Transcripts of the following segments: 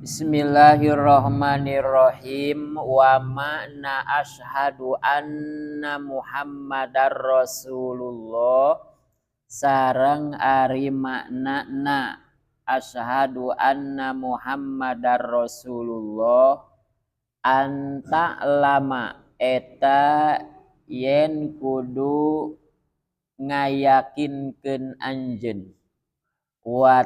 Bismillahirrahmanirrahim. Wa makna asyhadu anna Muhammadar Rasulullah sareng ari maknana asyhadu anna Muhammadar Rasulullah anta lama eta yen kudu ngayakinkeun anjeun wa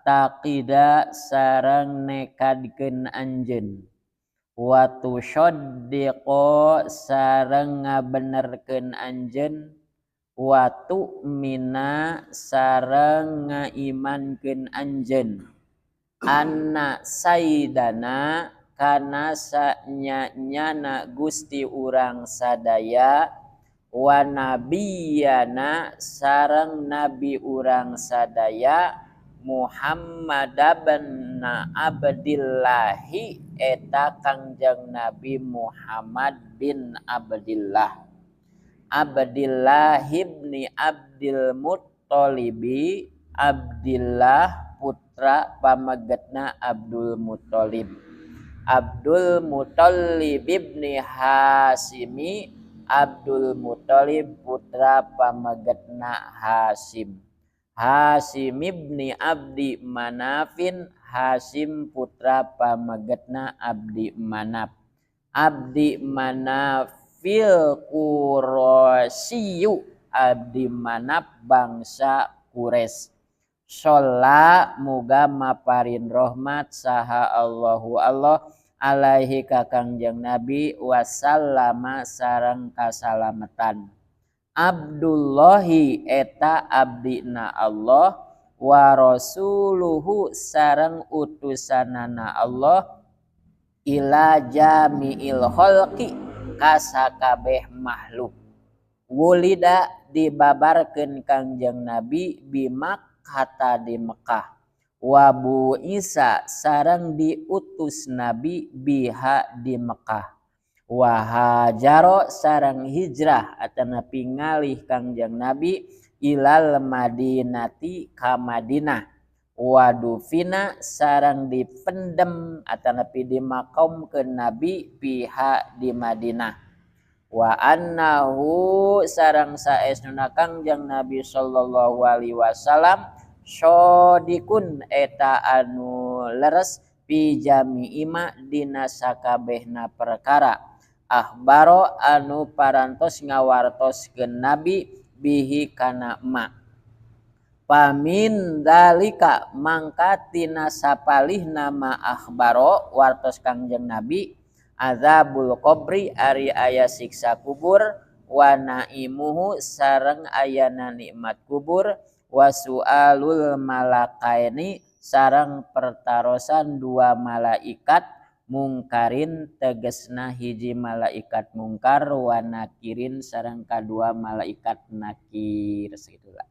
taqida sareng nekadkeun anjeun wa tusaddiqo sareng ngabenerkeun anjeun wa tu'mina sareng ngaimankeun anjeun anna sayyidana kana sanyanyana Gusti urang sadaya wa nabiyana sareng nabi urang sadaya Muhammad bin Abdillahi eta Kangjeng Nabi Muhammad bin Abdillah, Abdillah ibni Abdul Muttalibi, Abdillah putra pamegetna Abdul Muttalib, Abdul Muttalib ibni Hasimi, Abdul Muttalib putra pamegetna Hasim, Hasim ibni Abdi Manafin, Hasim putra pamegetna Abdi Manaf, Abdi Manafil Qurasyiyu, Abdi Manaf bangsa Quraisy. Sholla muga maparin rahmat saha Allahu Allah alaihi ka Kangjeng Nabi wasallama sareng kasalamatan. Abdullahi eta abdina Allah wa rasuluhu sareng utusanana Allah ila jami'il khalqi kasakabeh makhluk. Wulida dibabarkeun Kangjeng Nabi bimakkah di Mekah. Wa bu'isa sareng diutus Nabi biha di Mekah. Wa hajaro sareng hijrah atanapi ngalih Kangjeng Nabi ilal Madinati ka Madinah. Wa dufina sareng dipendem atanapi dimakomkeun Nabi biha di Madinah. Wa annahu sareng saestuna Kangjeng Nabi sallallahu alaihi wasallam shodikun eta anu leres fi jami'i ma dina sakabehna perkara akhbaro anu parantos ngawartoskeun Nabi bihi kana ma. Pamin dalika mangka tina sapalihna ma akhbaro wartos Kangjeng Nabi azabul qabri ari aya siksa kubur wa naimuhu sareng ayana nikmat kubur wa su'alul malakaini sareng pertarosan dua malaikat mungkarin tegesna hiji malaikat mungkar wa nakirin sareng kadua malaikat nakir. Segitulah.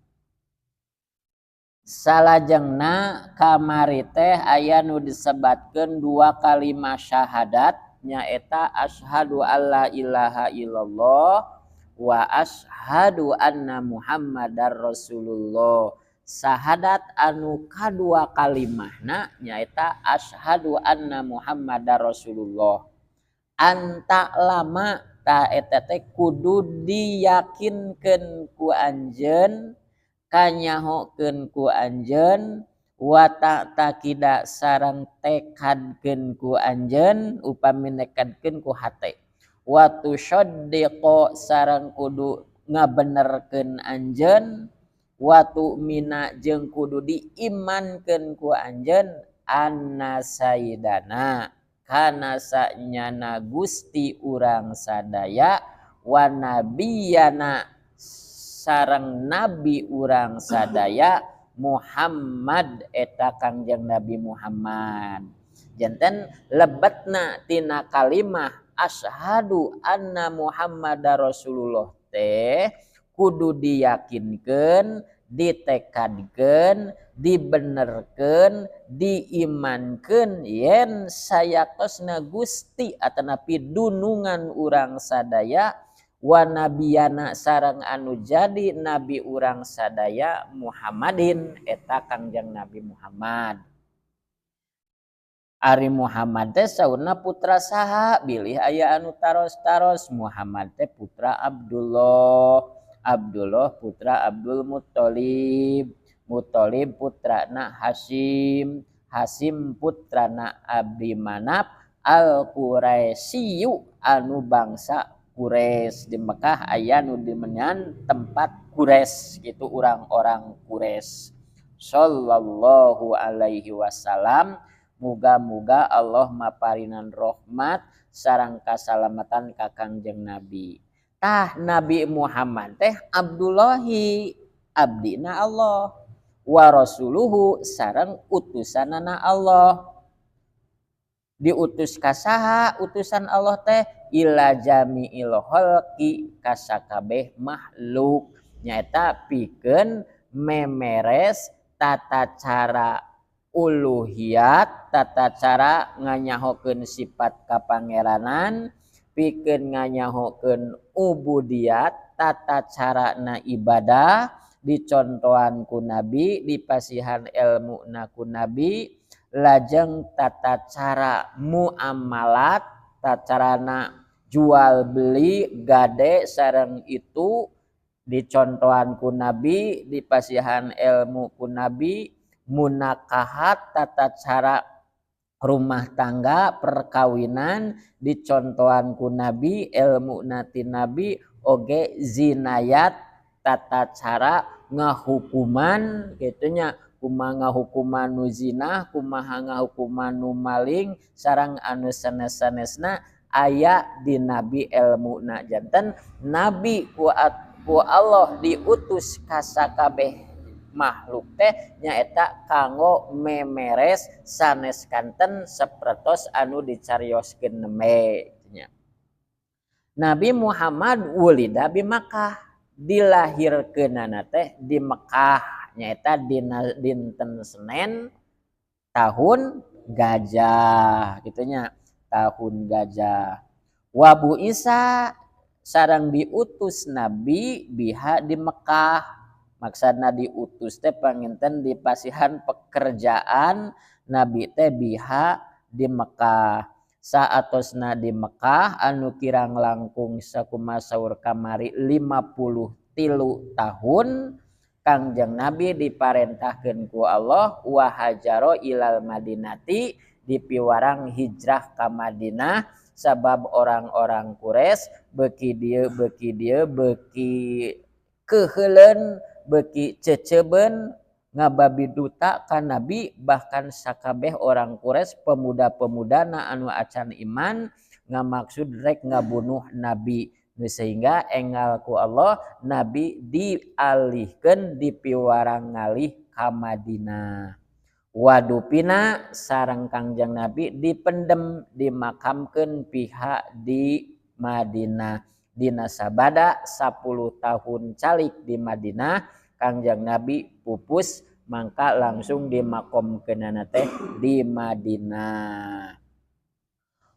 Salajengna kamari teh aya nu disebatkeun dua kalimat syahadat nyaeta asyhadu alla ilaha illallah wa asyhadu anna Muhammadar Rasulullah. Syahadat anu kadua kalimahna nyaeta asyhadu anna Muhammadar Rasulullah. Anta lama ta eta teh kudu diyakinkeun ku anjeun, kanyahokeun ku anjeun, wa ta'taqida sareng tekadkeun ku anjeun, upami nekadkeun ku hate. Wa tusaddiqo sareng kudu ngabenerkeun anjeun, wa tu'mina jeung kudu diimankeun ku anjeun anna sayyidana kana sanyana Gusti urang sadaya wa nabiyana sareng nabi urang sadaya Muhammad eta Kangjeng Nabi Muhammad. Janten lebetna tina kalimah asyhadu anna Muhammadar Rasulullah teh kudu diyakinkeun, ditekadkeun, dibenerkeun, diimankeun yen sayatosna Gusti atanapi dunungan urang sadaya wa nabiyana sareng anu jadi nabi urang sadaya Muhammadin eta Kangjeng Nabi Muhammad. Ari Muhammad teh saurna putra saha bilih aya anu taros-taros. Muhammad teh putra Abdullah, Abdullah putra Abdul Muthalib, Muthalib putrana Hasyim, Hasyim putrana Abdi Manaf Al-Quraisyu anu bangsa Quraisy. Di Mekah aya nu dimenyan tempat Quraisy gitu, urang-orang Quraisy. Sallallahu alaihi wasallam. Muga-muga Allah maparinan rahmat sareng kasalamatan ka Kangjeng Nabi. Tah Nabi Muhammad teh Abdullahi, abdina Allah, wa rasuluhu sareng utusanana Allah. Diutus ka saha utusan Allah teh? Ila jami'il khalqi, ka sakabeh makhluk. Nyaeta pikeun memeres tata cara uluhiyat, tata cara nganyahokeun sifat kapangeranan, pikeun nganyahokeun ubudiyat, tata carana ibadah dicontohan ku nabi, dipasihan ilmuna ku nabi, lajeng tata cara muamalat, tata carana jual beli gade sareng itu dicontohan ku nabi, dipasihan ilmu ku nabi, munakahat tata cara rumah tangga perkawinan dicontohan ku nabi, ilmu nati nabi, oge zinayat tata cara ngahukuman gitunya, kumaha ngahukuman nu zina, kumaha ngahukuman nu maling sareng anu sanes-sanesna aya di nabi ilmuna. Janten nabi ku Allah diutus ka sakabeh makhluk teh nyaeta kanggo memeres sanes kanten sapertos anu dicarioskeun nembe nya. Nabi Muhammad wulida bi Makkah, dilahirkeunana teh di Mekah nyaeta dina dinten Senin tahun gajah gitunya, tahun gajah. Wa bu Isa sareng diutus nabi biha di Mekah. Maksudna diutus teh panginten dipasihan pekerjaan nabi teh biha di Mekah. Saatosna di Mekah anu kirang langkung sakumaha saur kamari 53 tahun Kangjeng Nabi diparentahkeun ku Allah wa hajaro ilal Madinati, dipiwarang hijrah ka Madinah sabab orang-orang Quraisy beuki dieu beuki dieu beuki keuheuleun beuki ceceben ngababi duta ka Nabi, bahkan sakabeh orang Quraisy pemuda-pemudana anu acan iman ngamaksud rek ngabunuh Nabi, sehingga enggal ku Allah Nabi dialihkeun dipiwarang ngalih ka Madinah. Wadupina sareng Kangjeng Nabi dipendem dimakamkeun pihak di Madinah. Dina sabada 10 tahun calik di Madinah Kangjeng Nabi pupus, mangka langsung dimakomkeunana teh di Madinah.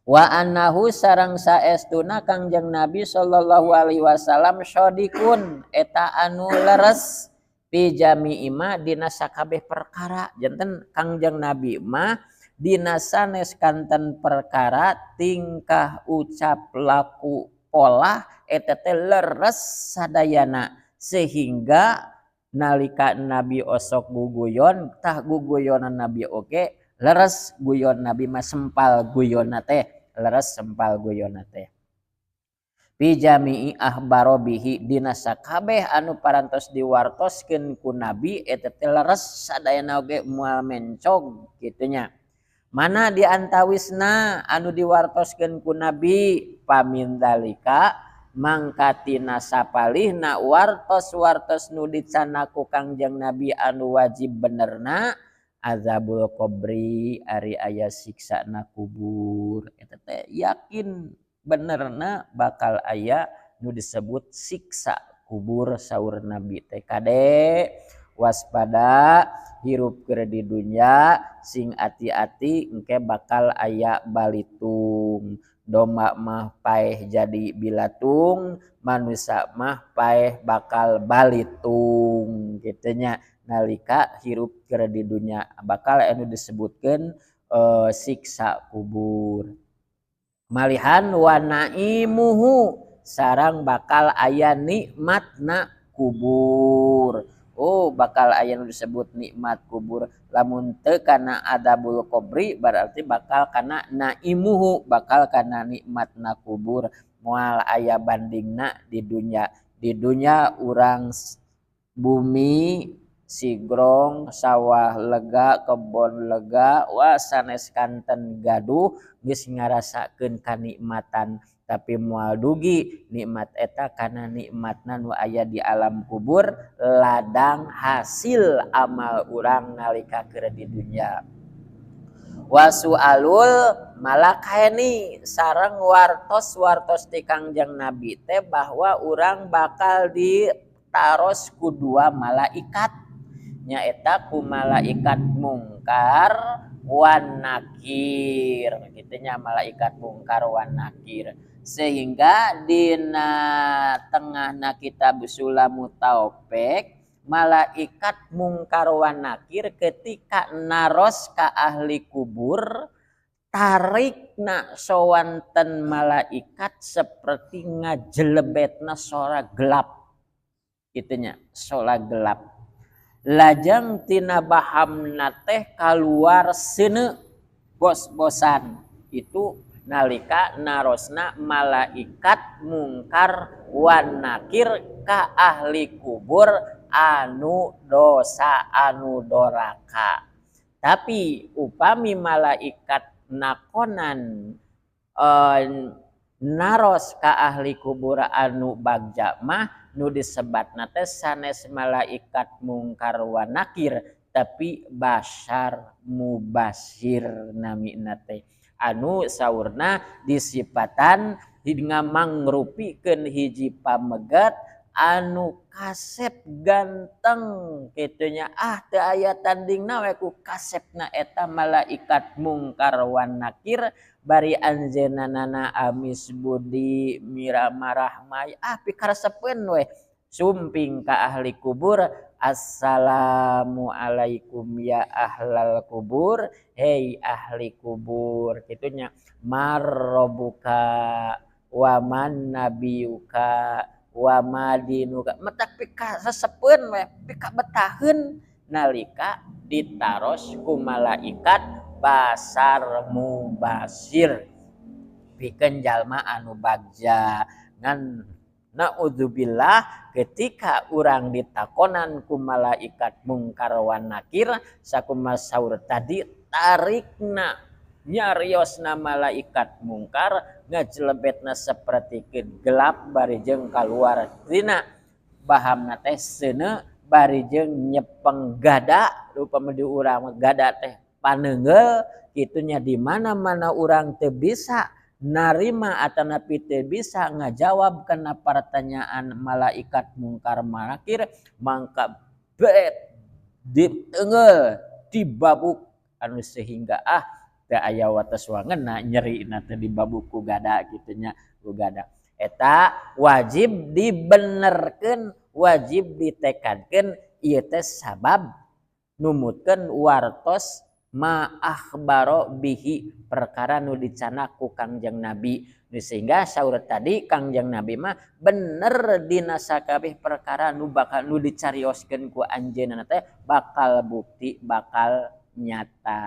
Wa annahu sareng saestuna Kangjeng Nabi sallallahu alaihi wasallam shadiqun eta anu leres fi jami'i ma dina sakabeh perkara. Janten Kangjeng Nabi mah dina sanes kanten perkara tingkah ucap laku pola eta teh leres sadayana, sehingga nalika Nabi osok guguyon tah guguyonan Nabi oge leres guyon Nabi mah sempal guyonna teh leres sempal guyonna teh. Fi jami'i ahbaro bihi dina sakabeh anu parantos diwartoskeun ku Nabi eta teh leres sadayana oge moal mencog kitunya. Mana diantawisna anu diwartoskeun ku Nabi pamindalika mangkatina sapalihna wartos-wartos nu dicana ku Kangjeng Nabi anu wajib benerna azabul qabri ari aya siksana kubur eta teh yakin benerna bakal aya nu disebut siksa kubur saur Nabi teh. Kade waspada hirup keur di dunya sing ati-ati engke bakal aya balitung. Domba mah paeh jadi bilatung, manusia mah paeh bakal balitung gitunya. Nalika hirup keur di dunya bakal anu disebutkeun siksa kubur. Malihan wa naimuhu sarang bakal aya nikmatna kubur. Oh bakal aya nu disebut nikmat kubur. Lamun teu kana adzabul qabri berarti bakal kana naimuhu, bakal kana nikmatna kubur. Moal aya bandingna di dunya. Di dunya urang bumi sigrong, sawah lega, kebon lega, wah sanes kanten gaduh geus ngarasakeun kanikmatan, tapi moal dugi nikmat eta kana nikmatna nu aya di alam kubur, ladang hasil amal urang nalika keur di dunya. Wasualul malakaini sareng wartos-wartos ti Kangjeng Nabi teh bahwa urang bakal ditaros ku dua malaikat, nyaeta ku malaikat mungkar wan nakir, kitu nya, malaikat mungkar wan nakir. Sehingga dina tengahna kitab Sulamut Taufik, malaikat mungkar wan nakir ketika naros ka ahli kubur, tarikna sowanten malaikat seperti ngajelebetna sora gelap, kitu nya, sora gelap. Lajeng tina bahamna teh kaluar seuneu bos-bosan. Itu nalika narosna malaikat mungkar wan nakir ka ahli kubur anu dosa anu doraka. Tapi upami malaikat nakonan naros ka ahli kubur anu bagja mah nu disebatna teh sanes malaikat mungkar wan nakir, tapi basyar mubasir namina teh, anu saurna disipatan ngamangrupikeun hiji pamegat anu kasep ganteng kitu nya, ah teu aya tandingna we ku kasepna eta malaikat mungkar wan nakir, bari anjeunna amis budi mira marahmai, ah pikaresepeun we sumping ka ahli kubur, assalamualaikum ya ahlal kubur, hei ahli kubur kitu nya, marrobuka wa man nabiyuka wa madinuka, matak pikaresepeun we pikabetaheun nalika ditaros ku malaikat basar mubasir pikeun jalma anu bagja. Ngan naudzubillah ketika urang ditakonan ku malaikat mungkar wan nakir sakumaha saur tadi, tarikna nyariosna malaikat mungkar ngajelebetna saperti gelap bari jeung kaluar tina bahamna teh seuneu bari jeung nyepeng gada, upami di urang mah gada teh paneunggeul kitu nya, di mana-mana urang teu bisa narima atanapi teu bisa ngajawab kana pertanyaan malaikat mungkar nakir, mangka bet diteunggeul dibabuk anu sehingga ah teu aya wates wangeunna nyerina teh dibabuk ku gada kitu nya, ku gada. Eta wajib dibenerkeun, wajib ditekadkeun, ieu teh sabab numutkeun wartos ma akhbaro bihi, perkara nu dicanak ku Kangjeng Nabi. Sehingga saur tadi Kangjeng Nabi mah bener dina sakabeh perkara nu bakal nu dicarioskeun ku anjeunna teh bakal bukti, bakal nyata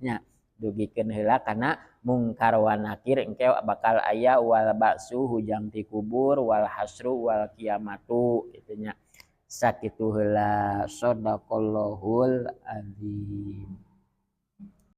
nya. Dugikeun heula kana mungkar wa nakir engke bakal aya wal ba'su hujang ti kubur, wal hasru wal kiamatu kitu nya. Sakitu heula, sadaqallahul azim.